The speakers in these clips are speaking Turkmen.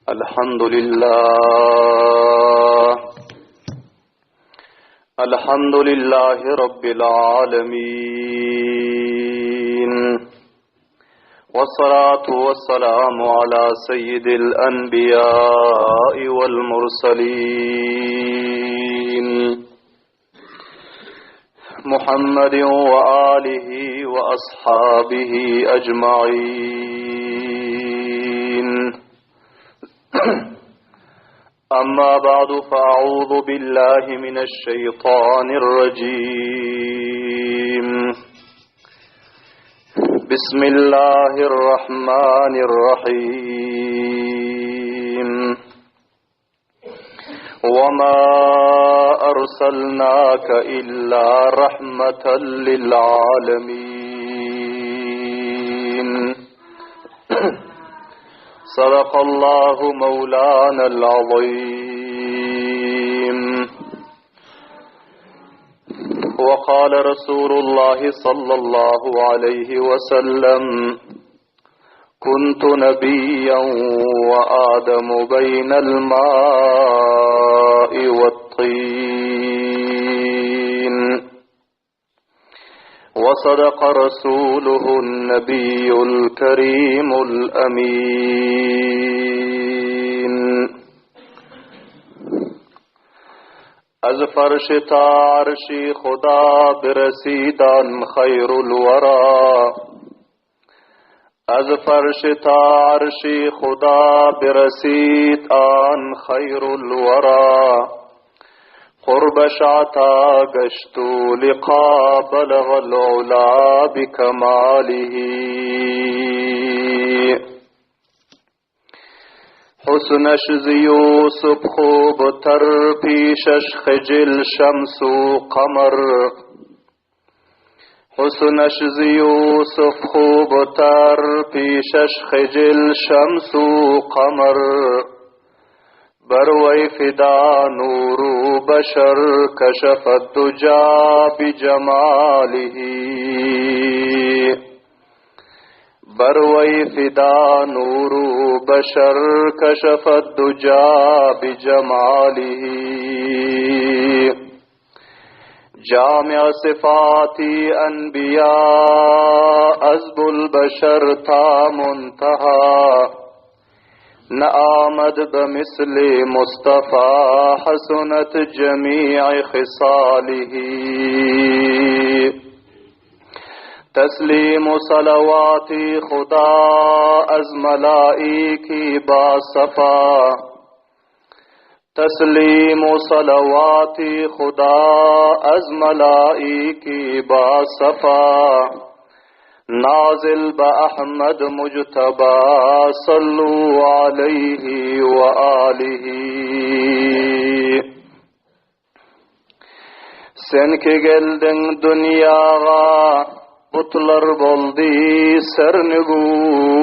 الحمد لله الحمد لله رب العالمين والصلاة والسلام على سيد الأنبياء والمرسلين محمد وآله وأصحابه أجمعين أما بعد فأعوذ بالله من الشيطان الرجيم بسم الله الرحمن الرحيم وما أرسلناك إلا رحمة للعالمين صدق الله مولانا العظيم وقال رسول الله صلى الله عليه وسلم كنت نبيا وآدم بين الماء والطين وصدق رسوله النبي الكريم الأمين از فرش تا عرشی خدا برسیدان خیر الورا از فرش تا عرشی خدا برسید آن خیر الورا قربش عطا گشت لقا بلغ العلا بكماله حسنش ز یوسف خوب تر پیشش خجل شمس و قمر حسنش ز یوسف خوب تر پیشش خجل شمس و قمر بروي فدا نور بشر كشف الدجى بجماله بروي فدا نور بشر كشف الدجى بجماله جامع صفات انبیاء ازب البشر تا منتهى نآمد بمثل مصطفى حسنت جميع خصاله تسلیم صلوات خدا از ملائکی با صفا تسلیم صلوات خدا از ملائکی با صفا نازل با احمد مجتبا صلو علیہ وآلہ Sen ki geldiň dünýaga, butlar boldy sernigün.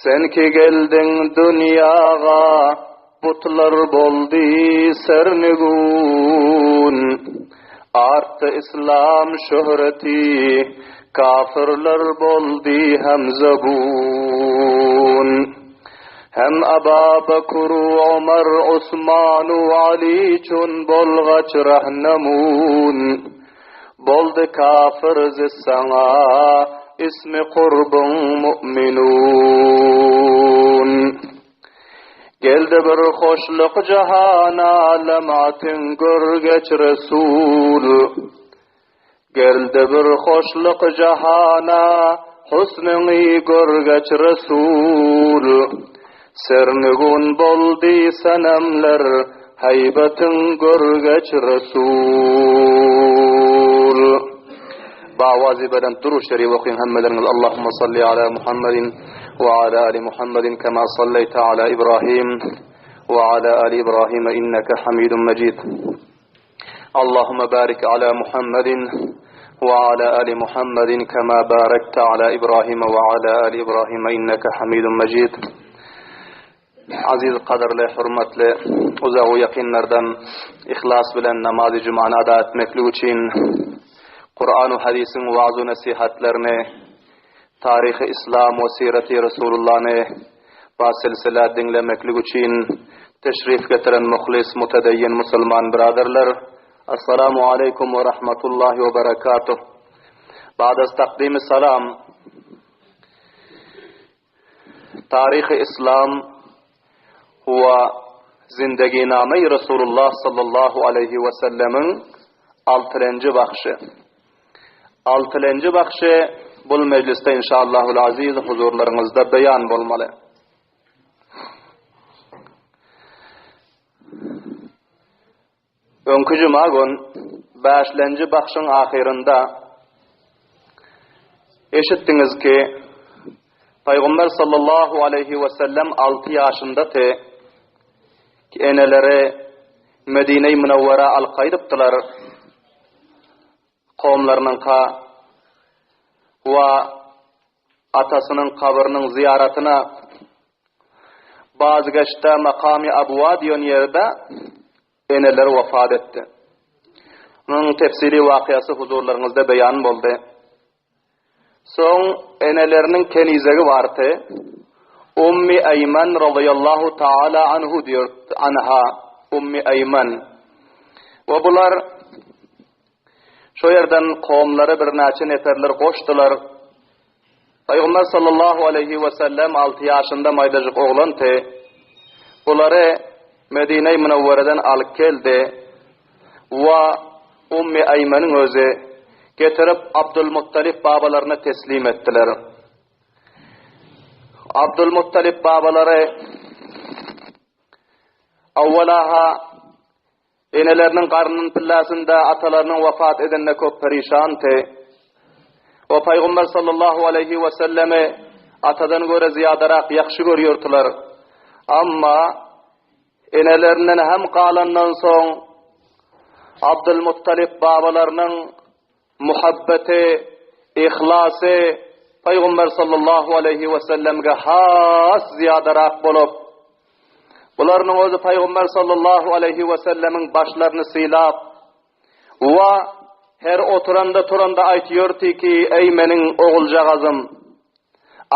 Sen ki geldiň dünýaga, butlar boldy sernigün. Artdy islam şöhreti, kafirler boldy hem zebun. Hem Aba Bekr Omar Osman Ali çun bolgaç rahnemun Boldy kafir zi saňa ismi kurbuň mu'minun Geldi bir hoşluk jahana lematyň görgeç Resul Geldi bir hoşluk jahana, Husnuňy görgeç Resul. Sernigun boldy senemler, Haýbatyň görgeç Resul. Bawazy belent durud şerif okyň hemmeleriňiz Allahumma salli ala Muhammedin we ala ali Muhammedin kema salleýte ala Ibrahim we ala ali Ibrahim inneke Hamidun Mejid. Allahumma barik ala Muhammedin we ala ali Muhammedin kema barakte ala Ibrahim we ala ali Ibrahim inneke Hamidun Mejid. Aziz gadyrly, hurmatly, uzak we ýakynlardan yhlas bilen namazy jumany ada etmeklik üçin Kur'an we hadysyň waaz we nesihatlaryny. Taryhy Yslam we Siraty Resulullany ba silsile diňlemeklik üçin teşrif getiren muhlis mutedeýin musulman byraderler, Assalamu aleýkum we rahmetullahi we berekatuh. Ba'daz takdimi salam Taryhy Yslam we Zindeginame-i Resulullah sallallahu aleýhi we sellemiň altylenji bahşy. Altylenji bahşy bul mejlisde inşallahul aziz huzurlaryňyzda beýan bolmaly. Öňki juma gün bäşlenji bahşyň ahyrynda eşitdiňiz ki, Pygamber sallallahu aleýhi we sellem alty ýaşyndady ki eneleri Medine-i Münewwerä alyp gaýdypdylar. Kowumlarynyňka we atasynyň kabrynyň zyýaratyna Bazgeçde Makamy Abwa diýen ýerde eneleri wefat etdi. Munuň tefsili wakyasy huzurlaryňyzda beýan boldy. Soň eneleriniň kenizegi bardy. Ummi Eýmen razyýallahu taala anhu diýer, anha, Ummi Eýmen. We bular şo ýerden kowumlary birnäçe neferler goşdular. Pygamber sallallahu aleýhi we sellem alty ýaşynda maýdajyk oglandy. Bulary Medine-i Münewwereden alyp geldi. We Ummi Eýmeniň özi getirip Abdulmuttalip babalaryna teslim etdiler. Abdulmuttalip babalary awwala-ha eneleriniň garnynyň pilläsinde atalarynyň wefat edenine köp perişandy. We Pygamber sallallahu aleýhi we sellemi atadan göre zyýadarak ýagşy görýärdiler. Amma Enelerinden hem galandan soň, Abdylmuttalip babalarynyň muhabbeti, yhlasy Pygamber sallallahu aleýhi wesellemge has zyýadarak bolup, bularynyň özi Pygamber sallallahu aleýhi wesellemiň başlaryny sylap, we her oturanda-turanda aýtýardy ki, Eý meniň oguljagazym!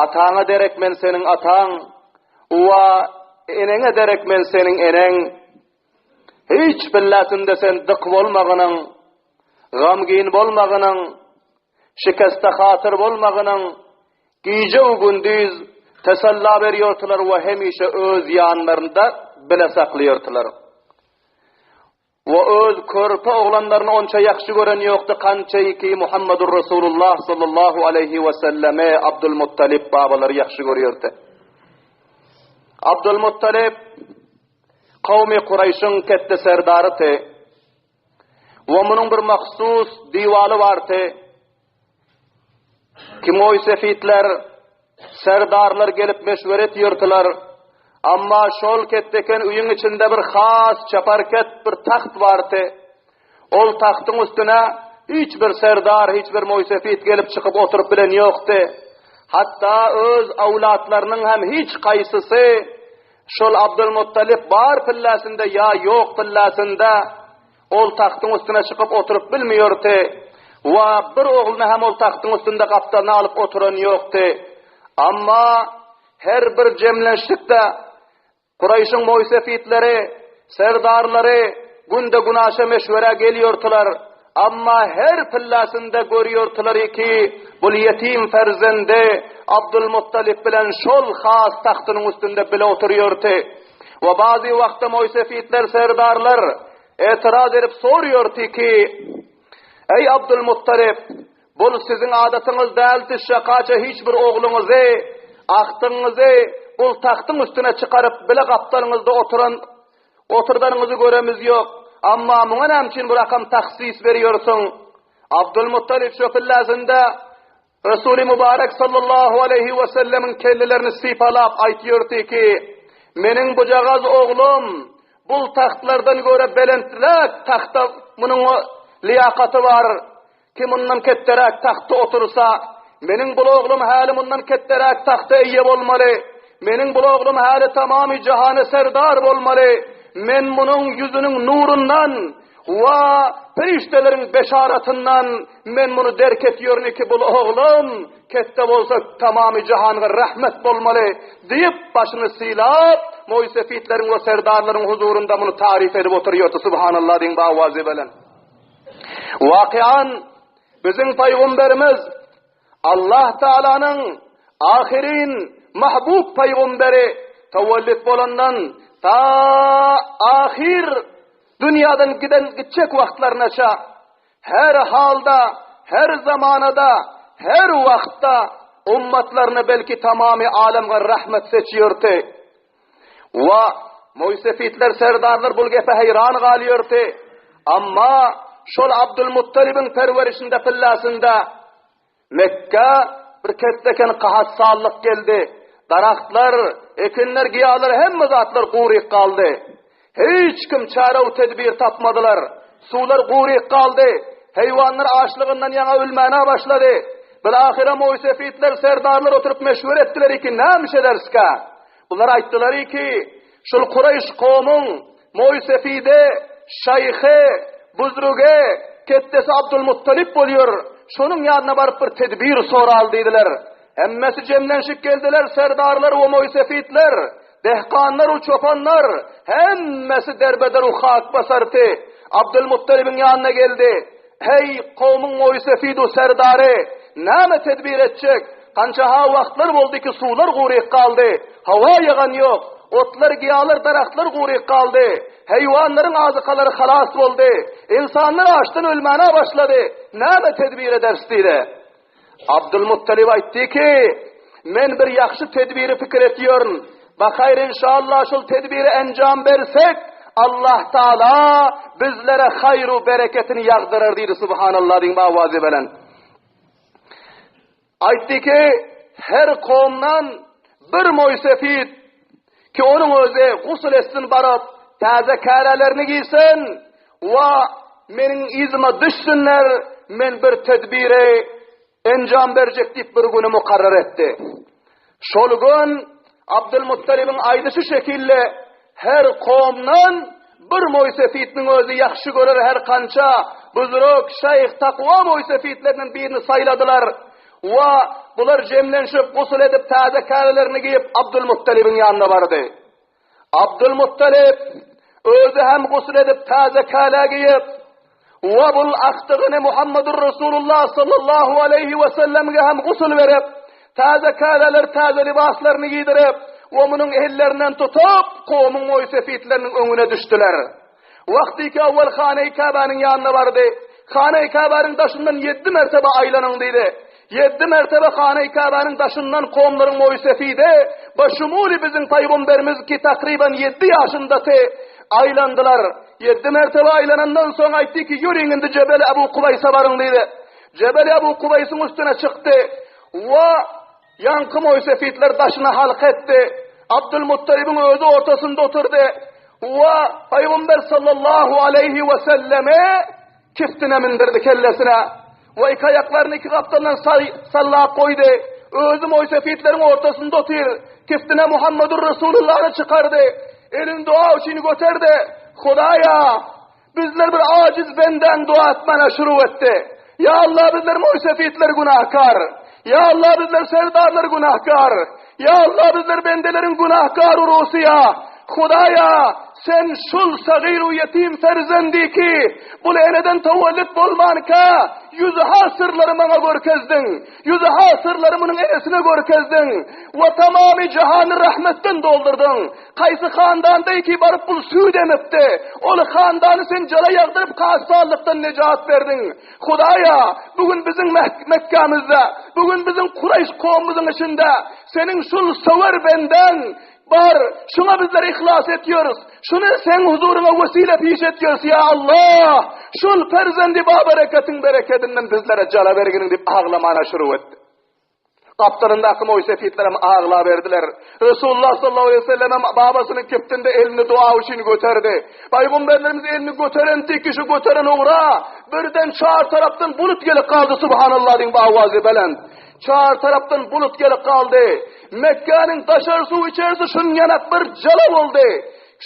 Ataňa derek men seniň ataň, we eneňe derek men seniň eneň. Hiç billäsinde sen dyk bolmagynyň, gamgyn bolmagynyň, şikeste hatyr bolmagynyň, gije-u-gündiz tesella berýärdiler we hemişe öz ýanlarynda bile saklaýardylar. We öz körpe oglanlaryny onça ýahşy gören ýokdy, kançaýki Muhammedur Resulullah sallallahu aleýhi we sellemi Abdulmuttalip babalary ýahşy görýärdi. Abdulmuttalip kowmy Kuraýşyň ketde serdarydy. We munuň bir mahsus diwaly bardy. Kimoýsefitler, serdarlar gelip meşweret ýörtüler. Amma şol ketdeken öýüň içinde bir has çaparket bir tagt bardy. Ol tagtyň üstüne hiç bir serdar, hiç bir moýsefit gelip çykyp oturyp bilen ýokdy. Hatda öz awlatlarynyň hem hiç gaýsysy şol Abdulmuttalip bar pilläsinde ýa ýok pilläsinde Ol tagtyň üstüne çykyp oturyp bilmeýärdi we bir ogluny hem ol tagtyň üstünde gapdalyna alyp oturan ýokdy. Amma her bir jemlenşikde Kuraýşyň moýsefitleri, serdarlary günde-günaşa meşwerä gelýärdiler. Amma her pilläsinde görýärdiler ki, bul ýetim perzendi Abdulmuttalip bilen şol has tagtynyň üstünde bile oturýardy. We bazy wagtda moýsefitler, serdarlar etiraz edip sorýardy ki, Eý Abdulmuttalip, bul siziň adatyňyz däldi, şakaça hiç bir ogluňyzy, agtygyňyzy bul tagtyň üstüne çykaryp bile gapdalyňyzda oturan Oturdanyňyzy göremiz ýok. Amma muňa näme üçin bu rakam tahsis berýärsiň? Abdulmuttalip şo pilläsinde Resuly Mübarek sallallahu aleýhi we sellemiň kellelerini sypalap aýtýardy ki, Meniň bujagaz oglum bul tagtlardan göre belenträk tagta munuň liýakaty bar. Kim mundan ketderäk tagtda otursa, meniň bul oglum häli mundan ketderäk tagta eýe bolmaly. Meniň bul oglum häli tamamy jahana serdar bolmaly. Men munuň ýüzüniň nurundan. we perişdeleriň beşaratyndan men muny derk etýärin ki, bul oglan ketde bolsa tamamy jahanga rahmet bolmaly diýip, başyny sylap, moýsefitleriň we serdarlaryň huzurynda muny taryf edip oturýardy. Subhanallah diýiň bawazy bilen. Wakyýan biziň paýgomberimiz Allah Taalanyň ahyrin mahbub paýgomberi tawallit bolandan ta ahyr dünýadan giden gitjek wagtlarynaça her halda, her zamanada, her wagtda ummatlaryna belki tamamy alemge rahmet seçýärdi. Wa Moýsefitler serdarlar bul gepe heýran galýardy. Amma şol Abdulmuttalibiň perwerişinde pillasynda Mekgä bir ketdeken kahatsallyk geldi. Daragtlar, ekinler, giýalar hemme zatlar guryk galdy. Hiç kim çäre-u tedbir tapmadylar. Suwlar guryk galdy. Heýwanlar açlygyndan ýaňa ölmäne başlady. Bilahyra moýsefitler, serdarlar oturyp meşwere etdiler ki, nämiş ederiskä? Bular aýtdylar ki, şul Kureýş kowmuň moýsefidi, şaýhy, buzrugy, ketdesi Abdulmuttalip bolýar, şonuň ýanyna baryp bir tedbir soraly diýdiler. Hemmesi jemlenşip geldiler, serdarlar we moýsefitler, dehkanlar we çopanlar, hemmesi derbeder we hak basarty. Abdulmuttalibiň ýanyna geldi. Heý, kowmuň moýsefidu serdary, näme tedbir etjek? Kança-ha wagtlar boldy ki, suwlar guryk galdy, hawa ýagan ýok, otlar, giýalar, daragtlar guryk galdy, heýwanlaryň azykalary halas boldy, ynsanlar açdan ölmäne başlady, näme tedbir ederis diýdi. Abdylmuttalib aýtdy ki, Men bir ýagşy tedbiri pikir etýärin. Bakaýr inşallah şol tedbiri enjam bersek, Allah Taala bizlere haýru bereketini ýagdyrar diýdi subhanallah diýiň bawazy bilen. Aýtdy ki, her kowumdan bir moýsefit ki onuň özi gusul etsin baryp, täze kärelerini giýsin we meniň yzyma düşsünler, men bir tedbiri enjam berjek diýip bir güni mukarrar etdi. Şol gün Abdylmuttalibiň aýdyşy şekilde her kowumdan bir moýsefitniň özi ýagşy görer her kança buzruk, şeýh, takwa moýsefitlerinden birini saýladylar we bular jemlenşip, gusul edip, täze kälelerini geýip Abdylmuttalibiň ýanyna bardy. Abdylmuttalip özi hem gusul edip täze käle geýip, we bul akdygyny Muhammedur Resulullah sallallahu aleýhi we sellemge hem gusul berip, täze käleler, täze lybaslaryny giydirip, we munuň ellerinden tutup, kowumyň moýsefitleriniň öňüne düşdüler. Wagtyky awwal Hane-i Käbäniň ýanyna bardy. Hane-i Käbäniň daşyndan ýeddi mertebe aýlanyň diýdi. Ýeddi mertebe Hane-i Käbäniň daşyndan kowumlaryň moýsefidi, başumuly biziň paýgomberimiz ki takryban ýeddi ýaşyndady, aýlandylar. Ýeddi mertebe aýlanandan soň aýtdy ki, ýörüň indi Jebeli Abu Kubaýsa baryň diýdi. Jebeli Abu Kubaýsyň üstüne çykdy. We Ýaňky moýsefitler daşyna halka etdi. Abdylmuttalibiň özi ortasynda oturdy we Pygamber sallallahu aleýhi we sellemi kiftine mindirdi kellesine we iki aýaklaryny iki gapdalyndan sallap goýdy. Özi moýsefitleriň ortasynda otyr. Kiftine Muhammedur Resulullany çykardy. Elini dua üçin göterdi. Hudaýa! Bizler bir ajiz bendäň dua etmäne şuru etdi. Ýa Allah bizler moýsefitler günahkar. Ýa Allah bizler serdarlar günahkar. Ýa Allah bizler bendeleriň günahkar urusy ýa. Hudaýa sen şul sagyr u ýetim ferzendi ki bul eneden tawallit bolmanka ýüzüha syrlary maňa görkezdiň. Ýüzüha syrlary munuň enesine görkezdiň. We tamamy jahany rahmetden doldurdyň. Haýsy handanda iki baryp bul süýt emipdi? Ol handany sen jala ýagdyryp kassallykdan nejat berdiň. Hudaýa, bu gün biziň Mekgämizde, bu gün biziň Kureýş kowumyzyň içinde seniň şul söwer bendäň bar, şuňa bizler yhlas etýäris. Şuny seň huzuryňa wesile piş etýäris, ýa Allah, şul perzendi babereketiň berekedinden bizlere jala berginiň diýip aglamana şuru etdi. Gapdalyndaky moýsefitlerem aglaberdiler. Resulullah sallallahu aleýhi we sellemem babasynyň kibtinde elini dua üçin göterdi. Pygamberlerimiz elini göteren tek kişi göteren ugra birden çar tarapdan bulut gelip galdy subhanallah diýip awazy belent. Çar tarapdan bulut gelip galdy. Mekgäniň daşary suw içerisi şun ýanak bir jala boldy.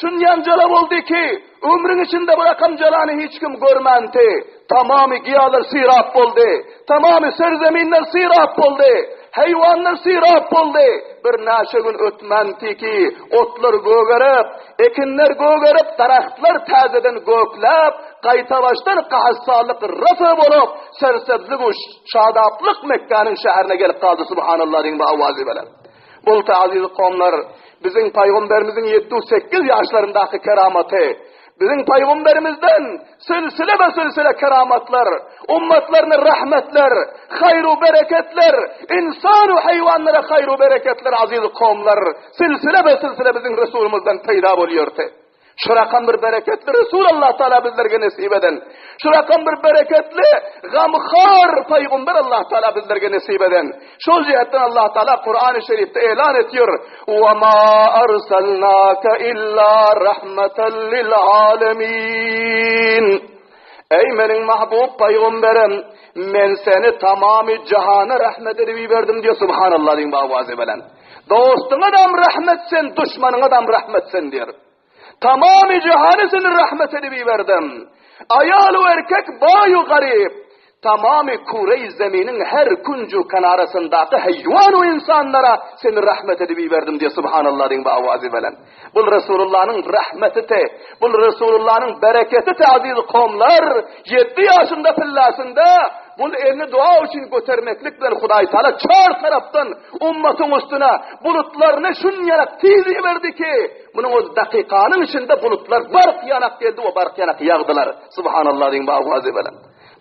Şunýan jala boldy ki, ömrüň içinde bu rakam jalany hiç kim görmänti. Tamamy giýalar sirap boldy. Tamamy serzeminler sirap boldy. Heýwanlar sirap boldy. Bir näçe gün ötmänti ki, otlar gögerip, ekinler gögerip, daragtlar täzeden gökläp, gaýtabaşdan gahatsallyk rafa bolup, sersebzlik we şadaplyk Mekgäniň şäherine gelip galdy. Subhanallah diýiň bu awazy bilen. Bolsa aziz kowumlar, biziň pygamberimiziň 708 ýaşlaryndaky keramaty, biziň pygamberimizden silsile we silsile keramatlar, ummatlaryna rahmetler, haýru bereketler, insan we haýwanlara haýru bereketler aziz kowumlar, silsile we silsile biziň Resulymyzdan peýda bolýardy. Şu rakam bir bereketli Resul Allah Taala bizlerge nesip eden. Şu rakam bir bereketli gamhar Peygamber Allah Taala bizlerge nesip eden. Şol cihetden Allah Taala Kur'an-ı Şerif'te elan ediyor. Ve ma arsalnaka illa rahmeten lil alemin. Ey meniň mahbub peygamberim, men seni tamamy jahana rahmet edip iberdim diyor. Subhanallah diýin bawazy bilen. Dostuňa dam rahmet sen, duşmanyňa dam rahmet sen diýer. Tamamy jahany seni rahmet edip iberdim. Aýal we erkek, baý we garyp, tamamy kureý zeminiň her künju kenarasyndaky heýwan we insanlara seni rahmet edip iberdim diýer. Subhanallah diýiň bu awazy bilen. Bul Resulullanyň rahmeti te, bul Resulullanyň bereketi te aziz kowumlar, ýetdi ýaşynda pillasynda bul elini dua üçin götermeklik bilen Hudaý Taala çar tarapdan ummatyň üstüne bulutlaryny şunýarak tiz iberdi ki, munuň öz dakykanyň içinde bulutlar bark ýanak geldi we bark ýanak ýagdylar. Subhanallah diýiň bu awazy bilen.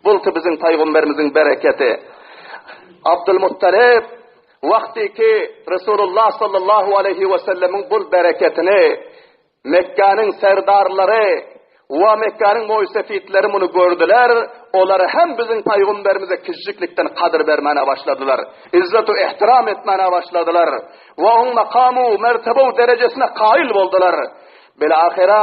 Bul te biziň pygamberimiziň bereketi. Abdul Muttalib Wagty ki Resulullah sallallahu aleýhi we sellemiň bul bereketini Mekgäniň serdarlary we Mekgäniň moýsefitleri muny gördüler, olar hem biziň pygamberimize kiçijiklikden kadyr bermäne başladylar, izzet we ihtiram etmäne başladylar we oň makamu, mertebe we derejesine kaýyl boldular. Bil-ahyra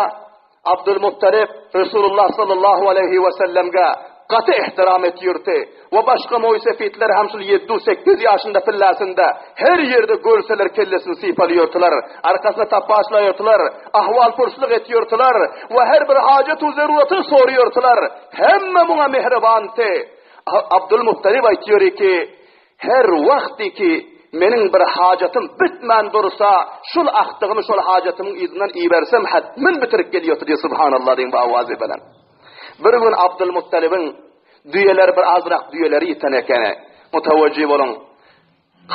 Abdulmuttalip Resulullah sallallahu aleýhi we sellemge gaty ehtiram etýärdi we başga moýsefitler hem şul ýedi-sekiz ýaşynda pilläsinde her ýerde görseler kellesini sypalýardylar, arkasyna tapbaşlaýardylar, ahwal-purslyk etýärdiler we her bir hajat-u zeruratyny soraýardylar. Hemme muňa mähribandy. Abdulmuttalip aýtýar ki, Her wagty ki, meniň bir hajatym bitmän dursa, şul akdygymy şol hajatymyň yzyndan ibersem, hetmen bitirip gelýärdi diýip, Subhanallah diýiň bu awazy bilen. Bir gün Abdylmuttalibiň düýeleri bir azrak düýeleri ýiten ekeni. Mutawajjy boluň.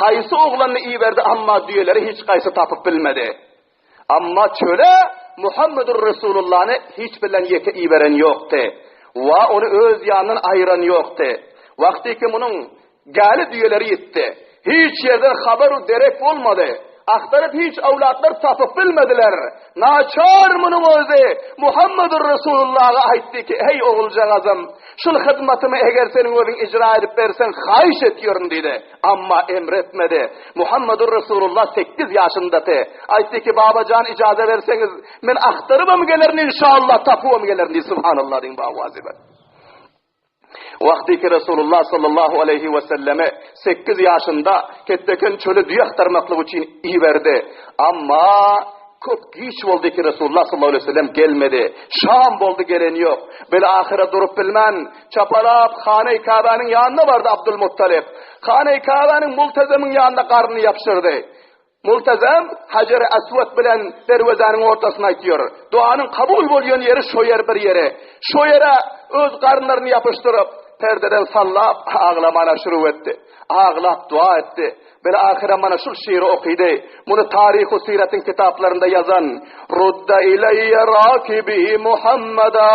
Haýsy oglanyny iberdi, amma düýeleri hiç haýsy tapyp bilmedi. Amma çöle Muhammedur Resulullany hiç bilen ýeke iberen ýokdy. Wa ony öz ýanyndan aýyran ýokdy. Wagtyky munuň gäli düýeleri ýitdi. Hiç ýerden habar-u derek bolmady. Agtaryp hiç awlatlar tapyp bilmediler. Naçar munuň özi Muhammedur Resulullaga aýtdy ki, Eý oguljagazym, şul hyzmatymy eger seniň özüň icra edip berseň haýyş etýärin diýdi. Amma emretmedi. Muhammedur Resulullah sekiz ýaşyndady. Aýtdy ki, Baba jan ijaza berseňiz, men agtarybam gelerin inşallah, tapybam gelerin diýdi. Subhanallah diýiň bu awazy bilen. Wagty ki Resulullah sallallahu aleýhi we selleme sekiz ýaşynda ketdeken çöle düýe agtarmaklyk üçin iberdi. Amma Köp giç boldy ki Resulullah sallallahu aleýhi we sellem gelmedi. Şam boldy gelen ýok. Bil ahyra durup bilmän, çapalap Hane-i Käbäniň ýanyna bardy Abdulmuttalip. Hane-i Käbäniň Multezemiň ýanyna garnyny ýapşyrdy. Multezem Hajer-i Aswad bilen derwezäniň ortasyny aýtýar. Duanyň kabul bolýan ýeri şo ýer bir ýeri. Şo ýere öz garynlaryny ýapyşdyryp, perdeden sallap aglamana şuruw etdi. Aglap dua etdi. Bil-ahyra mana şul şygry okydy. Muny taryh-u syratyň kitaplarynda ýazan, Rudda ileýe rakibi Muhammeda,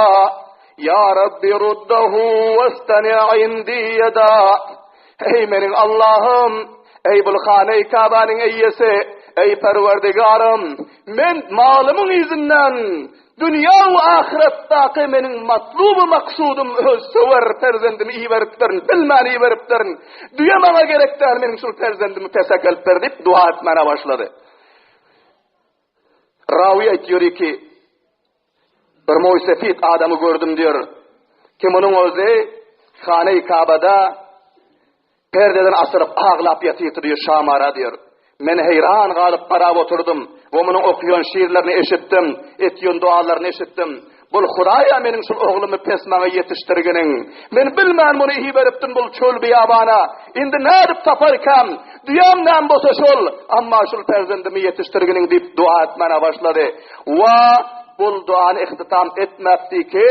Ýa Rabbi ruddahu westani indi ýeda. Eý meniň Allahym, eý bul hana-i Kabanyň eýesi, eý Perwerdigarym, men malymyň yzyndan Dünýä we ahyretdaky meniň matluby maksudym öz söwer perzendimi iberipdirin, bilmän iberipdirin. Düýe maňa gerek däl, meniň şul perzendimi pese gelip ber diýip dua etmäne başlady. Rawy aýtýar ki, bir moýsefit adamy gördüm diýär. Ki munuň özi Hane-i Kabada Perdeden asylyp aglap ýatyrdy diýýär, Şamara diýýär. Men heýran galyp garap oturdym we munuň okuýan şiirlerini eşitdim, etýän dualaryny eşitdim. Bul Hudaýa meniň şul oglumy pes maňa ýetişdirginiň. Men bilmän muny iberipdim bul çöl-beýabana. Indi nädip taparkam? Düýäm näm bolsa şol, amma şul perzendimi ýetişdirginiň diýip dua etmäne başlady. Wa bul duany ihtitam etmäpdi ki,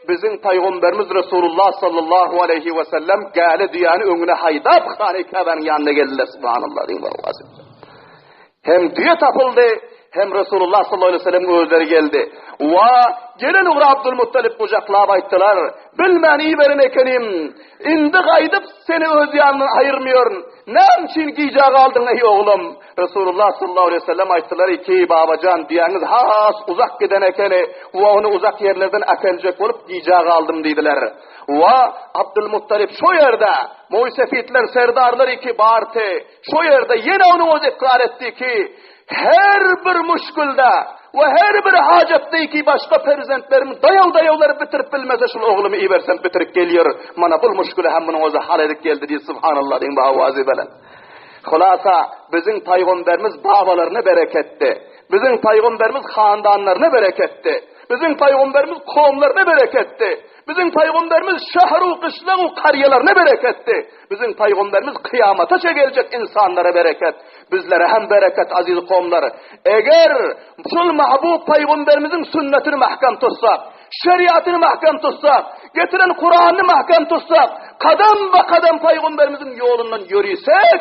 biziň paýgamberimiz Resulullah sallallahu aleýhi we sellem gäle düýäni öňüne haýdap Hany Käbäniň ýanyna geldiler. Subhanallah diýiň Hem düýe tapyldy, hem Resulullah sallallahu aleýhi we sellem özleri geldi. Wa gelen ugra Abdulmuttalip gujaklap aýtdylar, Bilmän iberen ekenim, indi gaýdyp seni öz ýanymdan aýyrmýaryn. Näme üçin gijä galdyň eý oglum? Resulullah sallallahu aleýhi we sellem aýtdylar ki, Babajan, düýäňiz has uzak giden ekeni we ony uzak ýerlerden äkeljek bolup gijä galdym diýdiler. Wa Abdulmuttalip şo ýerde, moýsefitler serdarlary ki barty, Şo ýerde ýene onuň özi ykrar etdi ki, her bir müşgilde we her bir hajatda ki başga perzentlerim daýaw-daýawlary bitirip bilmese şul oglumy ibersem bitirip gelýär. Mana bul müşgili hem munuň özi hal edip geldi diýdi. Subhanallah diýiň bu owazy bilen. Hulasa biziň paýgamberimiz babalaryna bereketdi. Biziň paýgamberimiz handanlaryna bereketdi. Biziň paýgamberimiz kowumlaryna bereketdi. Biziň paýgamberimiz şäher-u gyşlag-u karýalaryna bereketdi. Biziň paýgamberimiz kyýamataça geljek ynsanlara bereket. Bizlere hem bereket aziz kowumlar. Eger şul mahbub paýgamberimiziň sünnetini mähkem tutsak, şeriatyny mähkem tutsak, getiren Kuranyny mähkem tutsak, kadam ba kadam paýgamberimiziň ýolundan ýörisek,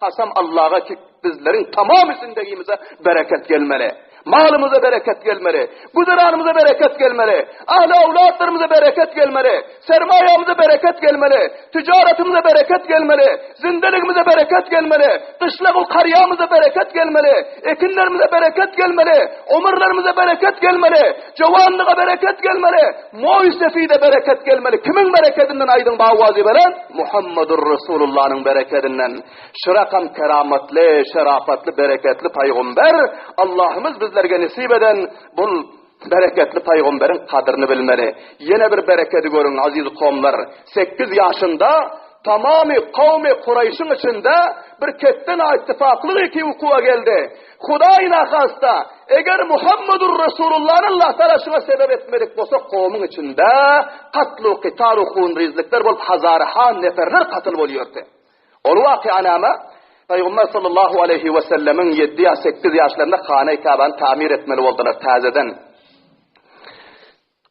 Kasam Allaha ki bizleriň tamam zindegimize bereket gelmeli. Malymyza bereket gelmeli. Güzeranymyza bereket gelmeli. Ahli awlatlarymyza bereket gelmeli. Sermaýamyza bereket gelmeli. Ticaretimize bereket gelmeli. Zindeligimize bereket gelmeli. Gyşlagy karýamyza bereket gelmeli. Ekinlerimize bereket gelmeli. Ömürlerimize bereket gelmeli. Jowanlyga bereket gelmeli. Moý sefide bereket gelmeli. Kimiň berekedinden aýdyň bawazy beren? Muhammedur Resulullanyň berekedinden. Şu rakam keramatly, şerapatly, bereketli paýgamber Allahymyz bizlerge nesip eden bul bereketli paýgamberiň kadyryny bilmeli. Ýene bir berekedi görüň aziz kowumlar. 8 ýaşynda tamamy kowmy Kuraýşyň içinde bir ketden ittifaklyk iki wukuwa geldi. Hudaý nahasta, eger Muhammedur Resulullany Allah Taala şuňa sebep etmedik bolsa, kowumyň içinde katlu kytaru hunrizlikler bolup hazarha neferler katyl bolýardy. Ol waky'a näme? Pygamber sallallahu aleýhi we sellemiň ýedi ýa sekiz ýaşlarynda Hana-i Käbäni tamir etmeli boldular täzeden.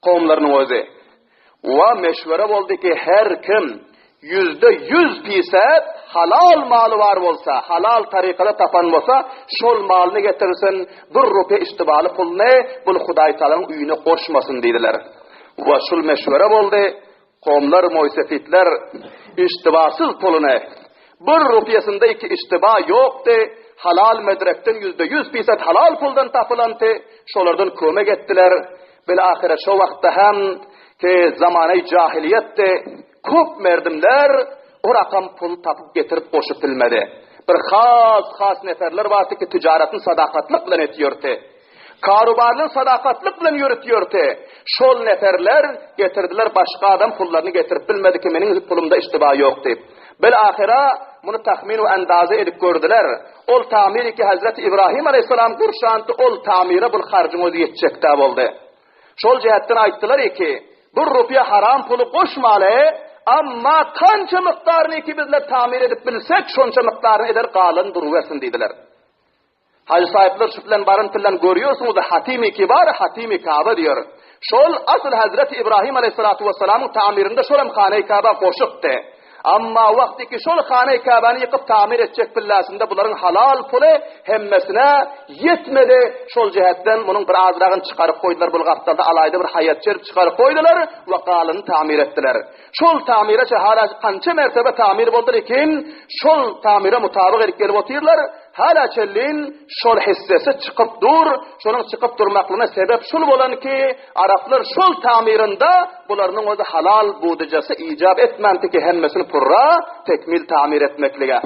Kowumlarynyň özi. We meşwere boldy ki, her kim 100% pisat halal maly bar bolsa, halal tarykada tapan bolsa, şol malyny getirsin, bir rupiýa iştibaly puluny bul Hudaý Taalanyň öýüne goşmasyn diýdiler. We şul meşwere boldy. Kowumlar, moýsefitler iştibasyz puluny, bir rupiýasynda iki iştiba ýokdy, halal medrekden 100% pisat halal puldan tapylanty, şolardan kömek etdiler. Bil-ahyra şo wagtda hem ki zamanaý jahiliýetdi, köp merdimler o rakam pul tapyp getirip goşup bilmedi. Bir has-has neferler bardy ki tijaretini sadakatlyk bilen etýärdi. Karubaryny sadakatlyk bilen ýöritýärdi. Şol neferler getirdiler başga adam pullaryny getirip bilmedi ki meniň pulumda iştiba ýok diýip. Bil-ahyra muny tahmin we endaze edip gördüler. Ol tamir ki Hazreti Ibrahim aleyhisselam gurşandy ol tamire bul harjyň özi ýetjekdä boldy. Şol jähetden aýtdylar ki, bir rupiýa haram puly goşmaly, amma kança mukdaryny ki bizler tamir edip bilsek şonça mukdaryny eder galan durubersin diýdiler. Hajy saýyplar şu bilen baryn tilden görýärsiňiz Hatimi Kibar Hatimi Kaba diýer. Şol asyl Hazreti Ibrahim aleyhissalatu vesselamyň tamirinde şol hem Hane-i Kaba goşupdy. Amma wagty ki şol Hane-i Kabany ýykyp tamir etjek pillasynda bularyň halal puly hemmesine ýetmedi. Şol jähetden munuň bir azragyny çykaryp goýdular bul gapdalda alaýda bir haýat çerip çykaryp goýdular we galanyny tamir etdiler. Şol tamire hala kança mertebe tamir boldy lekin şol tamire mutabyk edip gelip otyrlar. Hala çellin şol hissesi çykyp dur. Şonuň çykyp durmaklygyna sebep şul bolan ki, araplar şol tamirinde bularynyň özi halal budujasy icap etmänti ki hemmesini purra tekmil tamir etmeklige.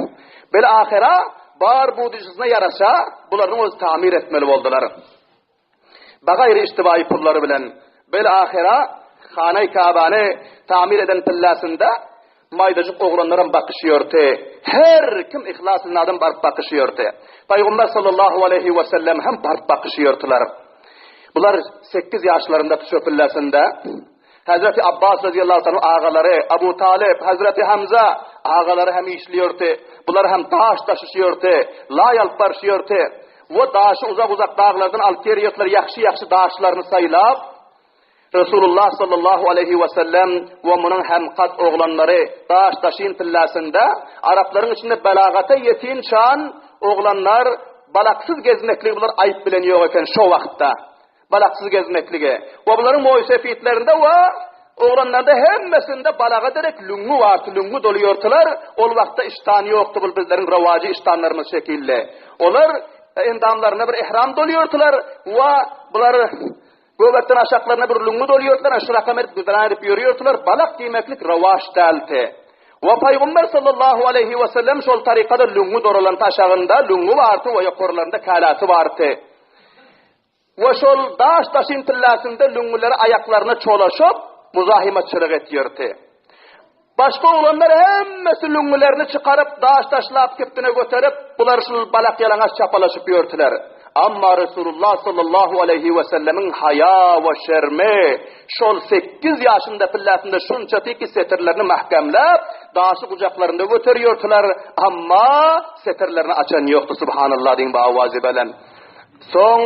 Bil ahyra bar budujasyna ýaraşa bularynyň özi tamir etmeli boldular. Bagaýry iştibaýy pullary bilen bil ahyra Hanaý Kabany tamir eden pillasynda. Maýdajyk oglanlaram bakyşýardy. Her kim yhlas bilen adam baryp bakyşýardy. Pygamber sallallahu aleýhi we sellem hem baryp bakyşýardylar. Bular sekiz ýaşlarynda çöpüllesinde Hazreti Abbas radiyallahu anh agalary, Abu Talib, Hazreti Hamza agalary hem işliýärdi. Bular hem daş daşyşýardy, laý alyp barşýardy. We daşy uzak-uzak daglardan alyp gelýärdiler, ýagşy-ýagşy daşlaryny saýlap, Resulullah sallallahu aleýhi we sellem we munuň hemkat oglanlary daş daşyn pillasynda araplaryň içinde belagata ýetin çan oglanlar balaksyz gezmekligi bular aýyp bilen ýok eken şo wagtda balaksyz gezmekligi we bularyň moýsefitlerinde we oglanlarda hemmesinde balaga derek lüňňi bardy lüňňi dolýardylar ol wagtda iştan ýokdy bul bizleriň rowajy iştanlarymyz şekilli olar endamlaryna bir ihram dolýardylar we bular Göbekden aşaklaryna bir lüňňi dolýardylar, ana şu rakam edip güzeran edip ýörýärdiler, balak diýmeklik rowaç däldi. We Pygamber sallallahu aleýhi we sellem şol tarykada lüňňi doralan aşagynda lüňňi bardy we ýokarlarynda käläsi bardy. We şol daş daşyň tyllasynda lüňňüleri aýaklaryna çolaşyp, muzahymatçylyk etýärdi. Başga oglanlar hemmesi lüňňülerini çykaryp, daş taşlap kibtine göterip, bular şul balak ýalaňaç çapalaşyp ýörtüler. Amma Resulullah sallallahu aleýhi we sellemiň haýa we şermi şol sekiz ýaşynda pilläsinde şunça tiki setirlerini mähkämläp, daşy gujaklarynda göterýärtiler, amma setirlerini açan ýokdy, subhanallah diýiň bu awazy belen. Soň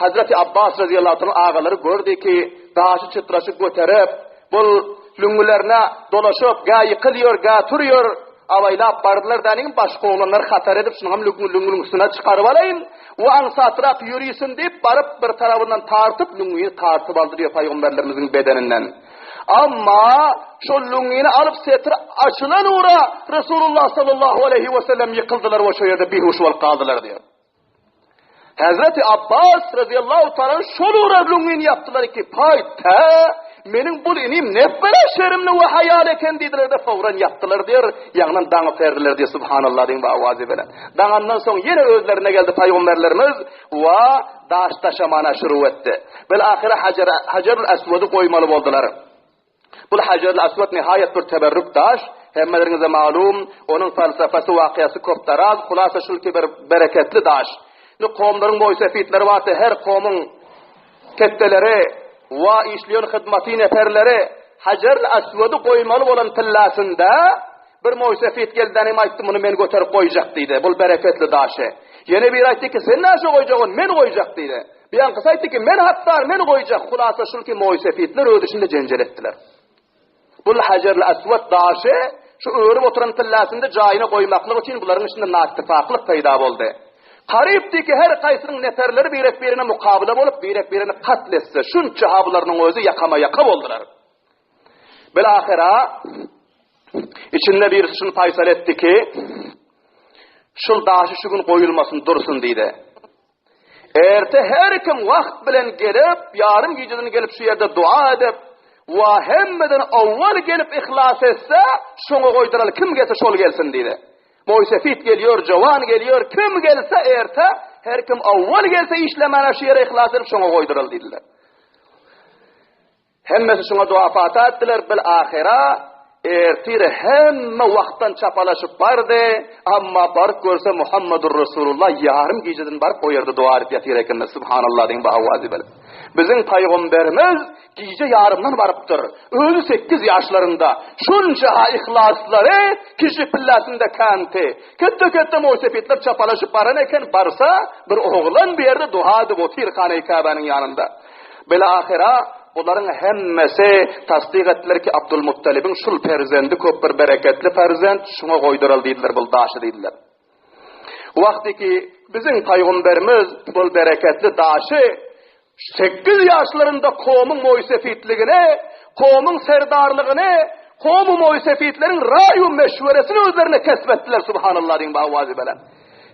Hazreti Abbas razyýallahu anh agalary gördi ki, daşy çytraşyp göterip, bul lüňňülerine dolaşyp, gä ýykylýar, gä turýar, abaýlap bardylar däniň başga oglanlar hatar edip, şunuňam lüňňüniň üstüne çykaryp alaýyn we aňsatrak ýörisin diýip, baryp bir tarabyndan tartyp, lüňňüni tartyp aldy diýýär pygamberlerimiziň bedeninden. Amma şol lüňňüni alyp setir açylan ugra Resulullah sallallahu aleýhi we sellem ýykyldylar we şo ýerde bihuş bolup galdylar diýýär. Hazreti Abbas radıyallahu ta'ala şol ugra lüňňini ýapdylar ki, paý, tä, meniň bul inim nepbere şerimli we haýal eken diýdiler de fowran ýapdylar diýer, ýaňdan daňyp berdiler diýer, subhanallah diýin bu awazy bilen. Daňandan soň ýene özlerine geldi paýgamberlerimiz we daş daşamana şuru etdi. Bil ahyra Hajar Hajarul Aswady goýmaly boldular. Bul Hajarul Aswad nihaýat bir teberrük daş, hemmeleriňize malum, onuň falsafasy, wakyasy köp daraz, hulasa şul ki bir bereketli daş. Indi komlaryň moýsefitleri barsa her komyň ketdeleri wa işleýän hyzmaty neferleri Hajarul Aswady goýmaly bolan tyllasynda bir moýsefit geldi hem aýtdy muny men göterip goýjak diýdi, bul bereketli daşy. Ýene biri aýtdy ki sen näşe goýjak ony men goýjak diýdi. Biankysy aýtdy ki, men hakdar, men goýjak. Hulasa şul ki, moýsefitler öz içinde jenjel etdiler. Bul Hajerl Aswad daşy şu örüp oturan tyllasynda jaýyna goýmaklyk üçin bularyň içinde naittifaklyk peýda boldy. Garypdy ki, her kaýsynyň neferleri birek-birine mukabyla bolup, birek-birini katl etse, şunça ha bularynyň özi ýakama-ýaka boldular. Bil-ahyra içinde birisi şuny paýsal etdi ki, şul daşy şu gün goýulmasyn, dursun diýdi. Erte her kim wagt bilen gelip, ýarym gijeden gelip şu ýerde dua edip, wa hemmeden owwal gelip yhlas etse, şoňa goýduraly, kim gelse şol gelsin diýdi. Moýsefit gelýär, jowan gelýär, kim gelse erte, her kim owwal gelse işlemäne şu ýere yhlas edip şoňa goýduraly diýdiler. Hemmesi şuňa dua-fata etdiler, bil-ahyra ertir hemme wagtdan çapalaşyp bardy, amma baryp görse Muhammedur Resulullah ýarym gijeden baryp o ýerde dua edip ýatyr ekenler, subhanallah diýiň bu awazy bilen. Biziň pygamberimiz gije ýarymdan barypdyr, özi sekiz ýaşlarynda, şunça yhlaslary kişi pillasynda känti. Ketde-ketde moýsepitler çapalaşyp baran eken, barsa bir oglan bu ýerde dua edip otyr Hana-i-Käbäniň ýanynda. Bil-ahyra bularyň hemmesi tassyk etdiler ki, Abdulmuttalibiň şul perzendi köp bir bereketli perzent, şuňa goýduraly diýdiler bul daşy diýdiler. Wagty ki biziň paýgumberimiz bul bereketli daşy sekiz ýaşlarynda komyň moýsefitligini, komyň serdarlygyny, komy moýsefitleriň raý-u meşweresini özlerine kesp etdiler, subhanallah diýiň bu awazy bilen.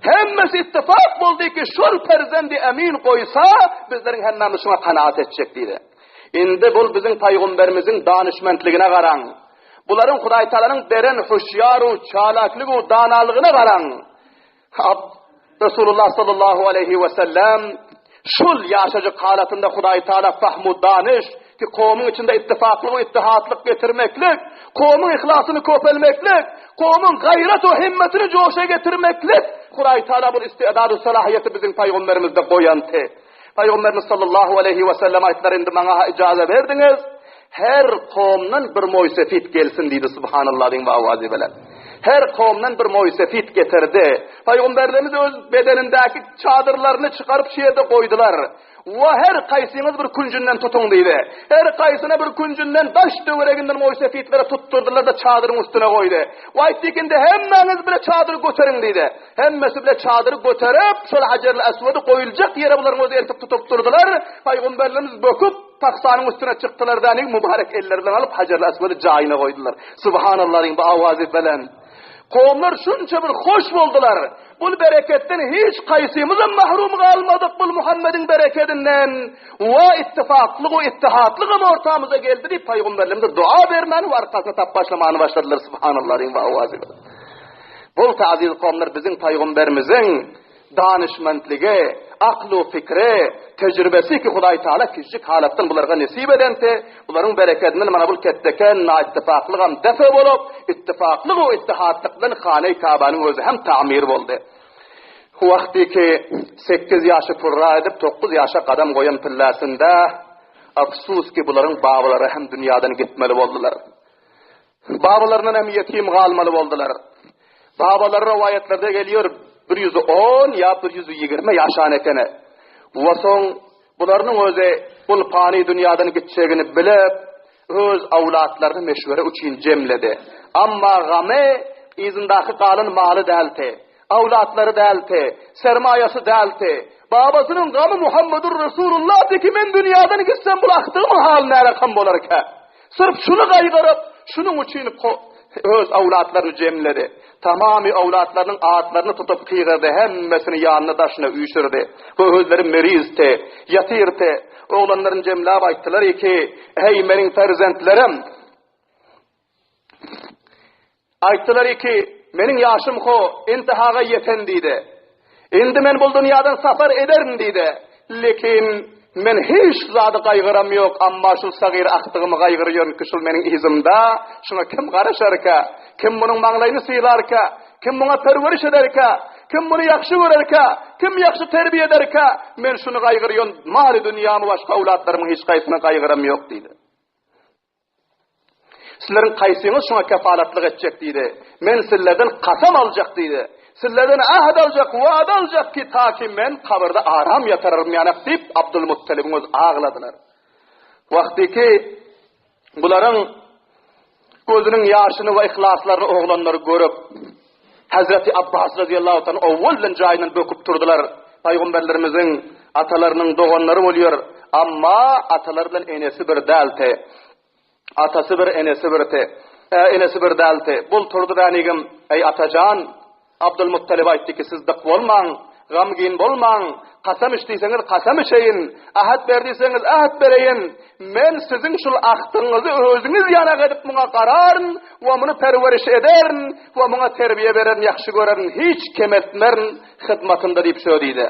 Hemmesi ittifak boldy ki, şol perzendi emin goýsa, bizleriň hemmämiz şuňa kanaat etjek diýdi. Indi bul biziň paýgumberimiziň danyşmentligine garaň. Bularyň Hudaý Taalanyň beren huşýar-u, çalaklyg-u, danalygyna garaň. Ab Resulullah sallallahu aleýhi we sellem şul ýaşajyk halatynda Hudaý Taala fahmu danyş, Ki kowumyň içinde ittifaklyk we ittihatlyk getirmeklik, kowumyň yhlasyny köpelmeklik, kowumyň gaýrat we himmetini joşa getirmeklik Hudaý Taala bu istidad we salahiýeti biziň paýgamberimizde goýanty. Paýgamberimiz sallallahu aleýhi we sellem aýtdylar, indi maňa-ha ijaza berdiňiz, her kowumdan bir moýsefit gelsin diýdi, subhanallah diýiň we awazy bilen. Her kowumdan bir moýsefit getirdi. Paýgamberlerimiz öz bedenindäki çadyrlaryny çykaryp şu ýerde goýdular. Wa her kaýsyňyz bir künjünden tutuň diýdi. Her kaýsyna bir künjünden daş-töwereginden moýsefitlere tutdurdylar-da çadyryň üstüne goýdy. Wa aýtdy ki, indi hemmäňiz bile çadyry göteriň diýdi. Hemmesi bile çadyry göterip, şol Hajerül Eswedi goýuljak ýere bularyň özi eltip tutup durdular. Pygamberlerimiz böküp, taksanyň üstüne çykdylar da, mübarek elleri bilen alyp Hajerül Eswedi jaýyna goýdular. Subhanallah diýiň bu awazy bilen. Kowumlar şunça bir hoş boldular. Bul bereketden hiç kaýsymyzam mahrum galmadyk bul Muhammediň berekedinden. Wa ittifaklyk we ittihatlygam ortamyza geldi diýip paýgamberlerimize dua bermäni we arkasyna tap başlamany başladylar. Subhanallah diýiň we awazy bilen. Bolsa aziz kowumlar biziň paýgamberimiziň Danyşmentligi, akl-u pikri, tejribesi ki Hudaý Taala kiçijik halatdan bularga nesip edenti, bularyň berekedinden mana bul ketdeken naittifaklygam defe bolup, ittifaklyg-u ittihatlyk bilen Hane-i Kabanyň özi hem tamir boldy. Wagty ki sekiz ýaşy purra edip, tokuz ýaşa gadam goýan pilläsinde, afsus ki bularyň babalary hem dünýadan gitmeli boldular. Babalaryndan hem ýetim galmaly boldular. Babalary rowaýatlarda gelýär, 110 ýa 120 ýaşan ekeni. We soň bularynyň özi bul pany dünýadan gitjegini bilip, öz awlatlaryny meşwere üçin jemledi. Amma gamy yzyndaky galan maly däldi, awlatlary däldi, sermaýasy däldi. Babasynyň gamy Muhammedur Resulullahdy ki, men dünýadan gitsem bul akdygymyň haly närakam bolarka? Syrf şuny gaýgyryp, şunuň üçin öz awlatlaryny jemledi. Tamamy awlatlarynyň atlaryny tutup gygyrdy, hemmesini ýanyna daşyna üýşürdi. Bu özleri merizdi, ýatyrdy. Oglanlaryny jemläp aýtdylar ki, Eý, meniň perzentlerim! Aýtdylar ki, Meniň ýaşym ho, intihaga ýeten diýdi. Indi men bul dünýadan sapar ederin diýdi. Lekin men hiç zady gaýgyram ýok, amma şul sagyr akdygymy gaýgyrýaryn ki, şul meniň yzymda, şuňa kim garaşarka, kim munuň maňlaýyny sylarka, kim muňa perweriş ederka, kim muny ýagşy görerka, kim ýagşy terbiýe ederka, men şuny gaýgyrýan, maly-dünýamy başga öwlatlarymyň hiç haýsyny gaýgyram ýok diýdi. Sizleriň kaýsyňyz şuňa kefalatlyk etjek diýdi. Men sizlerden kasam aljak diýdi. Sizlerden äht aljak, wada aljak ki, ta ki men kabyrda aram ýatararym ýanak diýip, Abdulmuttalibiň özi agladylar. Wagty ki bularyň gözüniň ýaşyny we yhlaslaryny oglanlar görüp, Hazreti Abbas razyýallahu taala owwal bilen jaýyndan böküp turdular. Pygamberlerimiziň atalarynyň doganlary bolýar. Amma atalary bilen enesi bir däldi. Atasy bir, enesi birdi. Enesi bir däldi. Bul turdy bänigim, eý atajan, Abdulmuttalib aýtdy ki, siz dyk bolmaň, gamgyn bolmaň, kasam iç diýseňiz kasam içeýin, äht ber diýseňiz äht bereýin, men siziň şul ahdyňyzy özüňiz ýanak edip muňa gararyn we muny perweriş ederin we muňa terbiýe bererin, ýagşy görerin, hiç kemeltmerin hyzmatynda diýip şö diýdi.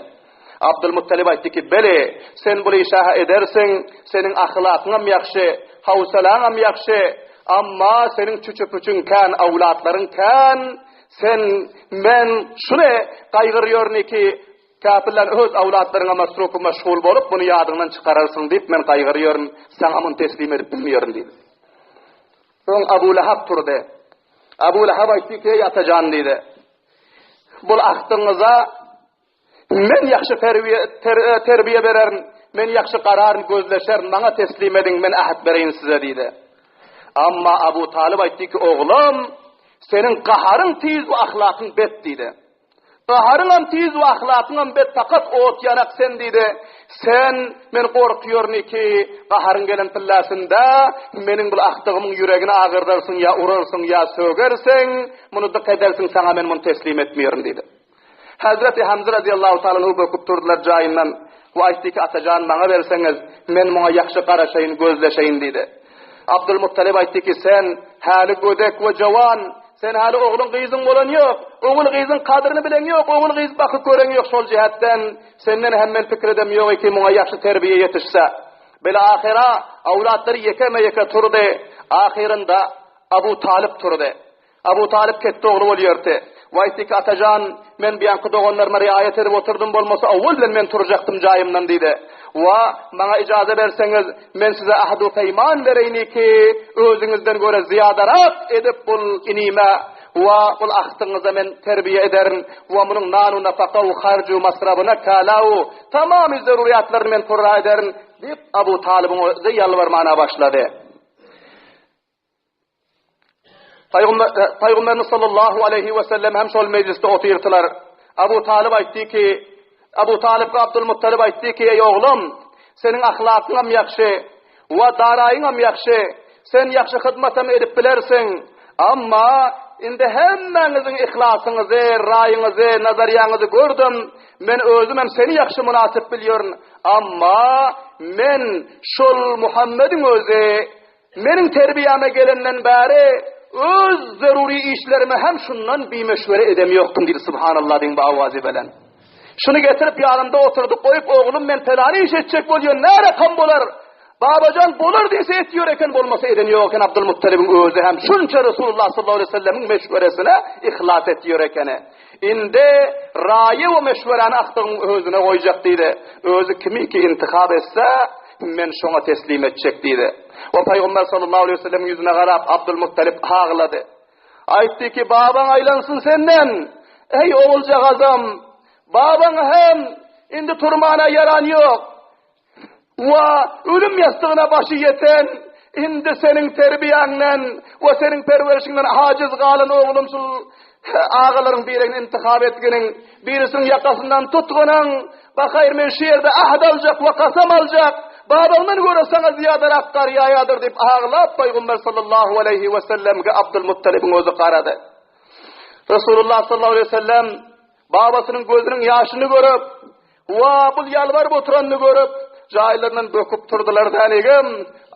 Abdylmuttalib aýtdy ki, Beli, sen bul işä-hä edersiň, seniň ahlakyňam ýagşy, howsalaňam ýagşy, amma seniň çüçi-püçüň kän, awlatlaryň kän, sen, men şuny gaýgyrýaryn ki, käpirler öz awlatlaryňa masruf-u meşgul bolup, muny ýadyňdan çykararsyň diýip, men gaýgyrýaryn, saňa muny teslim edip bilmeýärin diýdi. Soň Abu Lahab turdy. Abu Lahab aýtdy ki, Eý atajan diýdi, bul ahdyňyza Men ýagşy terbiýe bererin, men ýagşy gararyn, gözleşerin, maňa teslim ediň, men äht bereýin size diýdi. Amma Abu Talyp aýtdy ki, oglum, seniň gaharyň tiz we ahlakyň bet diýdi. Gaharyňam tiz we ahlakyňam bet, fakat ot ýanak sen diýdi. Sen, men gorkýaryn ki, gaharyň gelen pilläsinde meniň bul ahdygymyň ýüregini agyrdarsyň, ýa urarsyň, ýa sögersiň, muny dyk edersiň, saňa men muny teslim etmeýerin diýdi. Hezreti Hamza razyýallahu taala anhu böküp turdular jaýyndan we aýtdy ki, Atajan maňa berseňiz, men muňa ýagşy garaşaýyn, gözleşeýin diýdi. Abdulmuttalib aýtdy ki, Sen häli gödek we jowan, sen häli ogluň gyzyň bolan ýok, ogul gyzyň kadryny bileň ýok, ogul gyz bakyp göreň ýok şol jähetden senden hem men pikir edem ýok ki muňa ýagşy terbiýe ýetişse. Bil-ahyra awlatlary ýekeme-ýeke turdy. Ahyrynda Abu Talyp turdy. Abu Talyp ketde ogly bolýardy. We aýtdy ki, Atajan, men buýanky doganlaryma riaýat edip oturdym, bolmasa owwal bilen men turjakdym jaýymdan diýdi. We maňa ijaza berseňiz, men size ahdu-peýman bereýini ki, özüňizden görä zyýadarak edip bul inime we bul ahtyňyza men terbiýe ederin we munuň nanu-napaka-u, harju-masrabyna, kala-u, tamamy zerurýatlaryny men purra ederin diýip, Abu Talybyň özi ýalbarmana başlady. Pygamberimiz sallallahu aleýhi we sellem hem şol mejlisde otyrdylar. Abu Talyp aýtdy ki, Abu Talypga Abdul Muttalyp aýtdy ki, eý oglum, seniň ahlakyňam ýagşy we daraýyňam ýagşy, sen ýagşy hyzmatam edip bilersiň. Amma indi hemmäňiziň yhlasyňyzy, raýyňyzy, nazarýaňyzy gördüm. Men özümem seni ýagşy mynasyp bilýärin. Amma men şol Muhammediň özi Meniň terbiýäme gelenden bäri öz zerury işlerimi hem şundan bimeşwere edem ýokdum diýdi Subhanallah diýiň bu awazy bilen. Şuny getirip ýanymda oturdyp goýup oglum men pelany iş etjek bolýan närekam bolar? Babajan bolar diýse etýär eken bolmasa eden ýok eken Abdulmuttalibiň özi hem şunça Resulullah sallallahu aleyhi ve sellemiň meşweresine yhlas etýär ekeni. Indi raýy we meşweräni akdygyň özüne goýjak diýdi. Özi kimi ki intihap etse, men şoňa teslim etjek diýdi. We Pygamber sallallahu aleýhi we sellemiň ýüzüne garap Abdul Muttalib aglady. Aýtdy ki, babaň aýlansyn senden, eý oguljagazym, babaň hem indi turmana ýaran ýok. Wa ölüm ýassygyna başy ýeten, indi seniň terbiýäňden we seniň perwerişiňden ajiz galan oglum şul agalaryň birini intihap etginiň, birisiniň ýakasyndan tutgunyň, Bahaýr men şu ýerde ahd aljak we kasam aljak, babaňdan görä saňa zyýadarak gar ýaýadyr diýip aglap Pygamber sallallahu aleýhi we sellemge Abdul Muttalibiň özi garady. Resulullah sallallahu aleýhi we sellem babasynyň gözüniň ýaşyny görüp, Wa bul ýalbaryp oturanyny görüp, jaýlaryndan böküp turdular dänigem,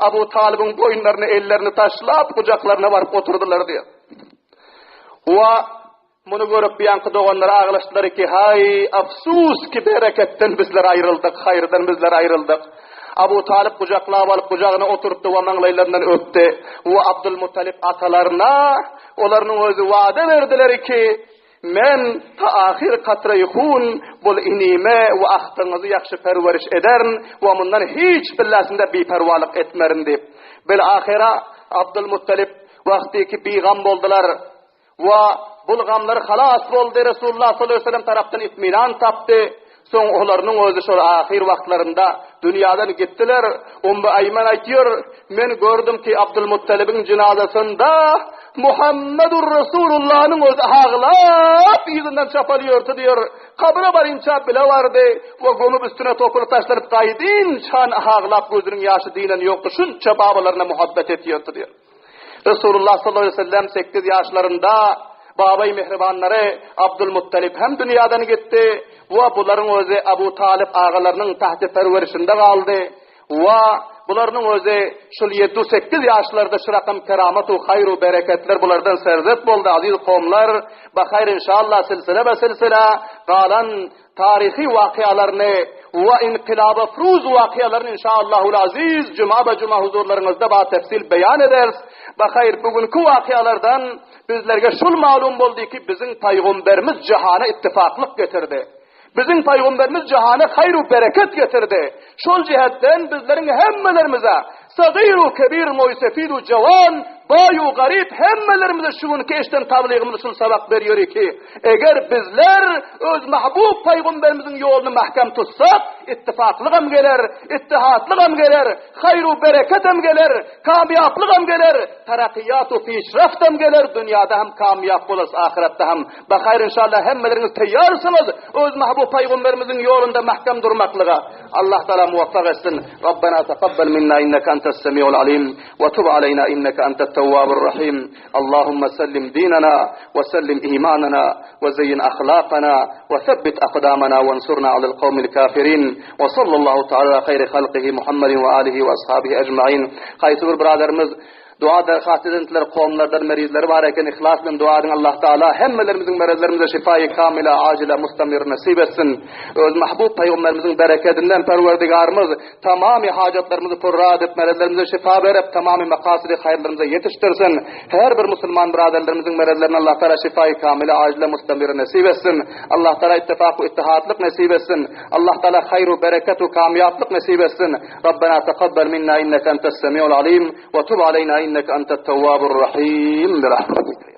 Abu Talybyň boýunlaryna ellerini taşlap, gujaklaryna baryp oturdylar diýýär. Wa muny görüp ýaňky doganlar aglaşdylar ki, haý, afsus ki bereketden bizler aýryldyk, haýyrdan bizler aýryldyk. Abu Talyp gujaklap alyp gujagyna oturtdy we maňlaýlaryndan öpdi. We Abdul Muttalip atalaryna olarynyň özi wada berdiler ki, Men ta ahyr katraýy hun bul inime we ahdyňyzy ýagşy perweriş ederin we mundan hiç billäsinde biperwalyk etmerin diýip. Bil ahyra Abdul Muttalip wagtyky bigam boldular we bul gamlar halas boldy Resulullah sallallahu aleýhi we sellem tarapdan itminan tapdy. Soň olarynyň özi şol ahyr wagtlarynda dünýadan gitdiler. Ummu Aýman aýtýar, Men gördüm ki, Abdulmuttalibiň jynazasynda Muhammedur Resulullanyň özi aglap yzyndan çapalýardy diýýär. Kabra barynça bile bardy we gömüp üstüne toprak taşlanyp gaýdynçan aglap gözüniň ýaşy dynan ýokdy, şunça babalaryna muhabbet etýärdi diýýär. Resulullah sallallahu aleýhi we sellem sekiz ýaşlarynda babaý mähribanlary Abdulmuttalip hem dünýadan gitdi we bularyň özi Abu Talyp agalarynyň tahti perwerişinde galdy we bularynyň özi şul ýedi-sekiz ýaşlarda şu rakam keramat-u haýr-u bereketler bulardan serzet boldy aziz kowumlar bahaýr inşallah silsile be silsile galan Taryhy wakyalaryny we inkylabafruz wakyalaryny inşaallahul aziz juma be juma huzurlaryňyzda ba tefsil beýan ederis. Bahaýr bu günki wakyalardan bizlerge şul malum boldy ki biziň paýgomberimiz jahana ittifaklyk getirdi. Biziň paýgomberimiz jahana haýr u bereket getirdi. Şol jihetden bizleriň hemmelerimize, sagyr-u kebir, moý-sefid-u jawan, baý-u garyp hemmelerimize şu günki eşden tablygymyz şul sabak berýär ki, eger bizler öz mahbub paýgamberimiziň ýoluny mähkem tutsak, ittifaklygam geler, ittihatlygam geler, haýr-u bereketem geler, kamýaplygam geler, tarakyýat-u pişraftam geler, dünýäde hem kamýap bolarys, ahyretde hem. Bahaýr inşallah hemmeleriňiz taýýarsyňyz öz mahbub paýgamberimiziň ýolunda mähkem durmaklyga. Allah Taala muwaffak etsin. Rabbena takabbal minna inneke entes semiul alim we tub aleyna inneke entet tewwabur rahim. Allahumma sellim dinena we sellim imanena we zeýin ahlakana we sebbit akdamana we ansurna alel kawmil kafirin. We sallallahu taala ala haýri halkihi Muhammedin we alihi we ashabihi ecmain. Haýsy bir byradarymyz. Dua derhast edentler komlardan merizleri bar eken ihlas bilen dua ediň Allah Taala hemmelerimiziň merezlerimize şifaýy kamila ajila mustamir nesip etsin. Öz mahbub pygamberimiziň berekedinden Perwerdigarymyz tamamy hajatlarymyzy purra edip merezlerimize şifa berip tamamy makasydy haýyrlarymyza ýetişdirsin. Her bir musulman biraderlerimiziň merezlerine Allah Taala şifaýy kamila ajila mustamir nesip etsin. Allah Taala ittifak we ittihatlyk nesip etsin. Allah Taala haýr we bereket we kamýaplyk nesip etsin. Rabbena takabbel minna inneke entes semiul alim we tub aleyna inneke entet tewwabur rahim. Bi rahmetik.